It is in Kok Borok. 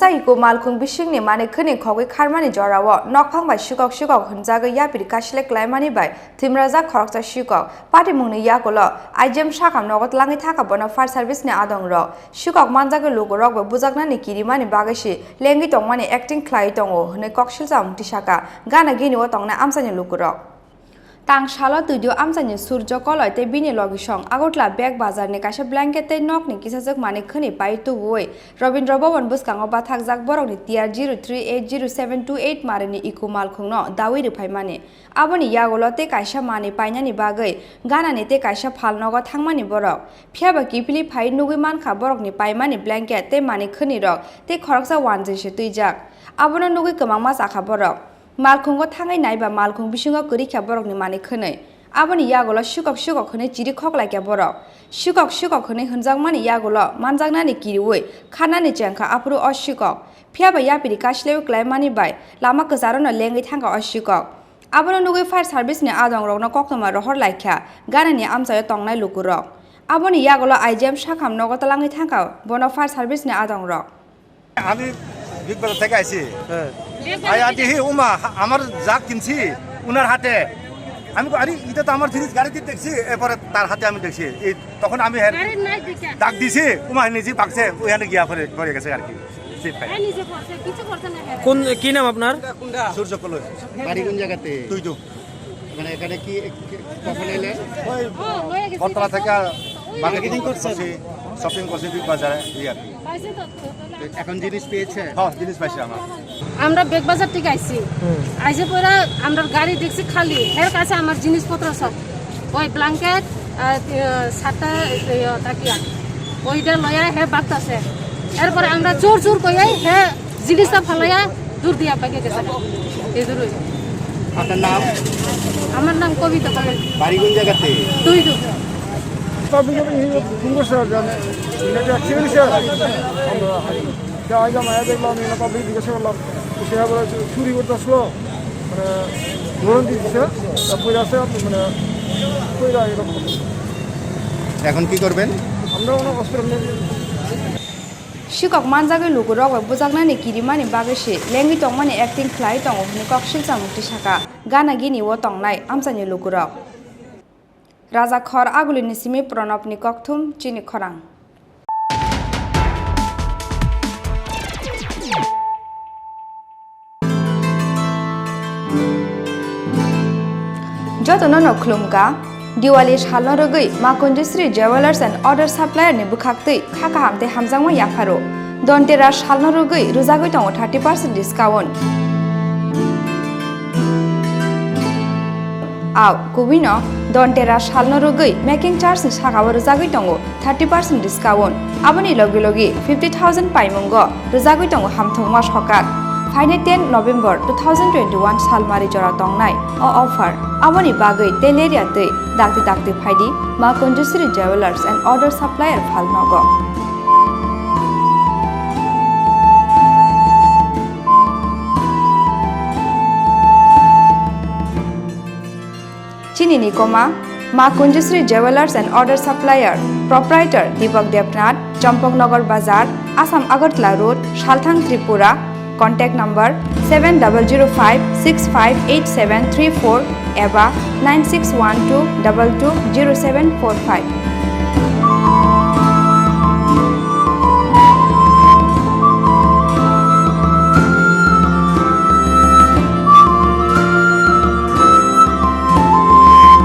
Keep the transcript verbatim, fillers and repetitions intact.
Tei iko malkhung bisingni manwi khwnwi khogwi kharmani jorao nokphang bai sikok sikok hwnjagwi yapiri kasile klaimani bai thwimrajak khoroksa sikok. Patimungni yagulo I G M sakam nogo tlangwi thangkha bono fire service ni adongrok. Sikok manjagwi lukurok bai bujaknani kirimani bagwi si lengwi tongmani acting khlaiwi tongo hwnwi koksilsa mung tisaka gana gini o tongnai amchaini lukurok. Tang salo twidw amchaini Surjo Koloi tei bini logisong Agartala Bag Bazar ni kaisa blanket tei nokni kisajwk manwi khwnwi pai tubuwi Rabindra Bhavan bwskango bathakjak borokni T R zero three eight zero seven two eight marini iko malkhungno dawi rwphaimani. Aboni yagulo tei kaisa manwi painani bagwi ganani tei kaisa phalnogo thangmani borok. Phiyaba kiphilwi phaiwi nugwi mankha borokni paimani blanket tei manwi khwnwirok tei khoroksa wanjwi se twijak. Abono nugwi kwmangma chakha borok. Malkhungo thangwi naiba malkhung bisingo kwrwi kha borokni manwi khwnwi. Aboni yagulo sikok sikok hwnwi chiri khoklaikha borok. Sikok sikok hwnwi hwnjakmani yagulo manjaknani kiriwi kharnani chengkha aphuru o sikok. Phiyaba yapiri kaslewi klaimani bai lama kwcharono lengwi thangkha o sikok. Abono nugwi fire service ni adongrokno koktwma rohor laikha ganani amchaio tongnai lukurok. Aboni yagulo I G M sakam nogo tlangwi thangkha bono fire service ni adongrok. আমি বিগ বাজার থেকে আইছি। হ্যাঁ। আই আদি হি উমা, আমার যা কিনছি, উনার হাতে। আমি কই, "আরে, এটা তো আমার জিনিস গাড়িতে দেখছি।" এরপরে তার হাতে আমি দেখছি। এই তখন আমি হ্যাঁ গাড়ির নাই দিকে। ডাক দিছি, উমা নিজে পাকছে, ওইখানে গিয়া পরে, পরে গেছে আর কি। সিট পাই। হ্যাঁ, নিজে করছে, কিছু করছে না, হ্যাঁ। কোন, কি নাম আপনার? সূর্য কলই। বাড়ি কোন জায়গাতে? তুই তো। মানে এখানে কি, কি, কখন এলেন? ওই ও, হয়ে গেছে। বটতলা থেকে ওই মার্কেটিং করছি, শপিং করছি বিগ বাজারে, এই আর কি। পাইছে তো, তো, তো, এখন জিনিস পেয়েছে? হ্যাঁ, জিনিস পাইছি আমার। আমরা বেগ বাজার থেকে আইছি। হুম। আইসে পরে আমরা গাড়ি দেখছি খালি, এর কাছে আমার জিনিসপত্র সব। ওই ব্ল্যাঙ্কেট, আহ, আহ, সাতটা, আহ, তাকিয়া। ওইটা লইয়া হে বাগতাছে। এরপরে আমরা জোর জোর কইয়াই হে জিনিসটা ফালাইয়া দূর দিয়া পাইকে গেছে। এই দূরই। আপনার নাম? আমার নাম কবিতা কলেজ। বাড়ি কোন জায়গাতে? দুই দূর। Public-এ এই ফোন করছে আর কি, আমি এটা অ্যাক্সিডেন্ট হয়েছে। আমরা যা আইলাম, আয়া দেখলাম, এগুলো পাবলিক জিজ্ঞাসা করলাম, তো সে আবার চুরি করতে আসলো, মানে, ধরুন দিয়ে দিছে, তা পড়ে আছে, মানে, পড়ে এরকম। এখন কি করবেন? আমরা ওনার হসপিটাল নিয়ে Sikok manjagwi lukurok bai bujaknani kirimani bagwi se lengwi tongmani acting khlai tongo hwnwi koksilsa mukti saka gana gini o tongnai amchaini lukurok. Raja Khor Agulini simi Pranabni kokthum chini khorang. Jotono no khulumkha, Diwali salno rwgwi Ma Kunjusri Jewellers and Order Supplier ni bwkhaktwi kha kaham tei hamjakma yapharo. Dhanteras salno rwgwi rwjagwi tongo thirty percent discount. Au, kubui no Dhanteras salno rwgwi making charge ni sakao rwjagwi tongo thirty percent discount. Aboni logi logi fifty thousand paimungo rwjagwi tongo hamthwngma sokak. Phainai ten November two thousand twenty-one salmari jora tongnai o offer. Aboni bagwi tei lerya twi dakti dakti phaidi Ma Kunjusri Jewellers and Order Supplier phalnogo. Chini ni koma, Ma Kunjusri Jewellers and Order Supplier, Proprietor Deepak Debnath, Champaknagar Bazar, Assam Agartala Road, Salthang, Tripura. Contact number seven double zero five six five eight seven three four eba nine six one two double two zero seven four five.